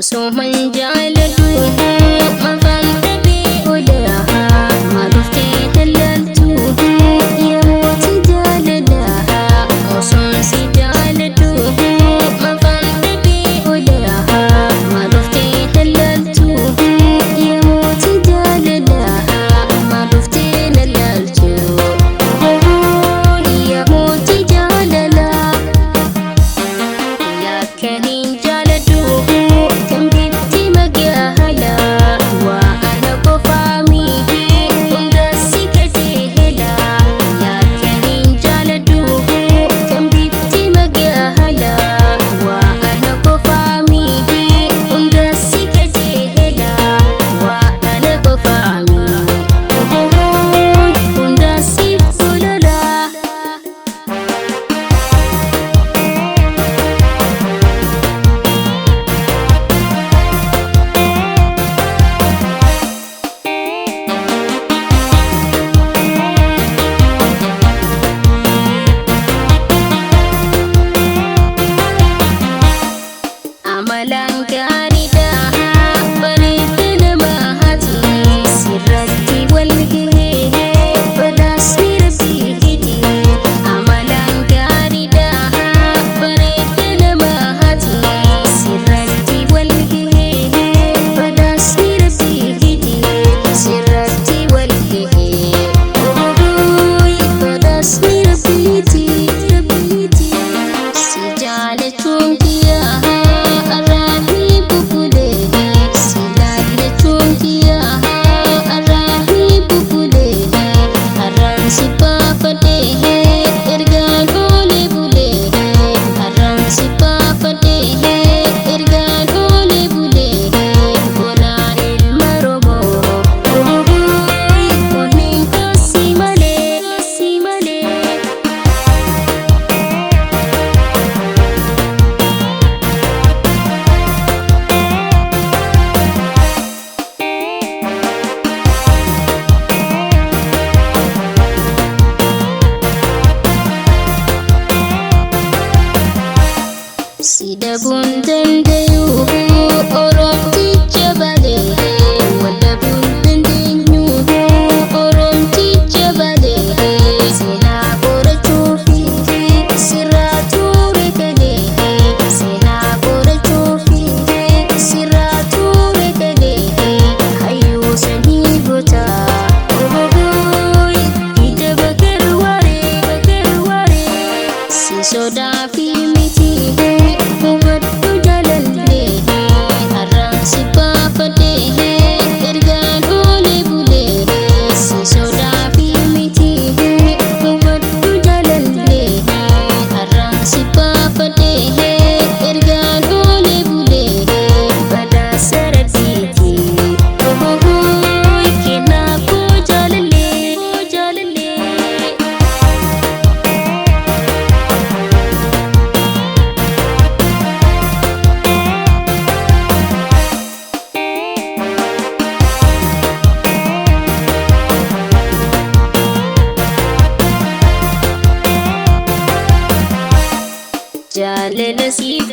Osoman jaaladhu mafaan dhabee olaa maaluftee dallaltu yerootti jaalalaa. Osoon si jaaladhu mafaan dhabee olaa maaluftee dallaltu yerootti jaalalaa maaluftee dallaltu yerootti jaalalaa. Yaakaniin jaaladhu kan bifti magaalaa waa ana qofaa miti hunda si qajeela. Yaakaniin jaaladhu kan bifti magaalaa waa ana qofaa miti hunda si qajeela. Waa ana qofaa miti hunda si fuulala. Amalaan gaariidha bareeda nama haati sirratti wal gahee badhaasni rabbiiti. Amalaan gaariidha bareeda nama haati sirratti wal gahee badhaasni rabbiiti. Sirratti wal gahee badhaasni rabbiiti. Si jaalachuun kiyyaa arraabni bubulee si laallachuun kiyyaa arraabni bubulee har'aan si baafadhee ergaan oolee bulee har'aan si baafadhee ergaan oolee bulee bonaa ilma Oromoo onneen kaasii malee kaasii malee. Si dhabuun danda'u Oromticha balee wal dhabuun dandeenyu Oromticha balee seenaa qorachuufi sirraa ture galee seenaa qorachuufi sirraa ture galee hayyuu sanyii goota hidda bakar waaree bakar waaree si sodaa fi miti hubadhu jaalallee har'aan si baafadhee ergaan oolee bulee si sodaa fi miti hubadhu jaalallee har'aan si baafadhee ergaan oolee bulee badhaasa rabbiiti kennaa koo jaalallee jaalallee. Jaalala siif